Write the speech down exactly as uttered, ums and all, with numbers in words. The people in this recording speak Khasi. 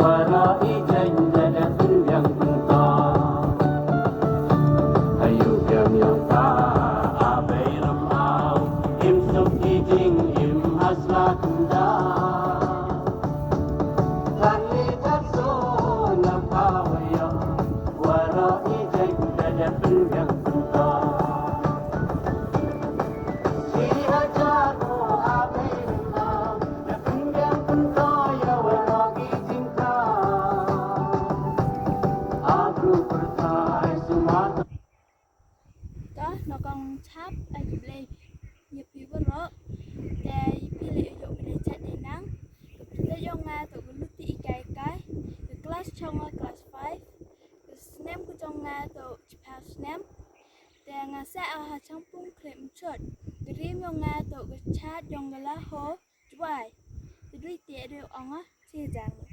Para i jeng da da pynbiang pynta. Ayu biang yong ta, a bei ram au, im suk i jing, im hasla tunda. Tan li tat so na pa wa yong, wara i jeng da da pynbiang pynta. Shi hajar ko a bei ram au, da pynbiang pynta ya wara i jing ka. A bru pyrthai sumata. Ta na kong chap a ki blei ya phi baroh. Te ya phi le yo phi le chat de nang. Ka phi le yong nga to ka luti i kai kai. Ka class chong nga class five. Ka snem ka jong nga to chiphaw snem. Te nga sa a ha chang pung khlem chot. Ka rim yong nga to ka chat yong ka la ho. Jwai. Te dui te dui ong a. Chi jang.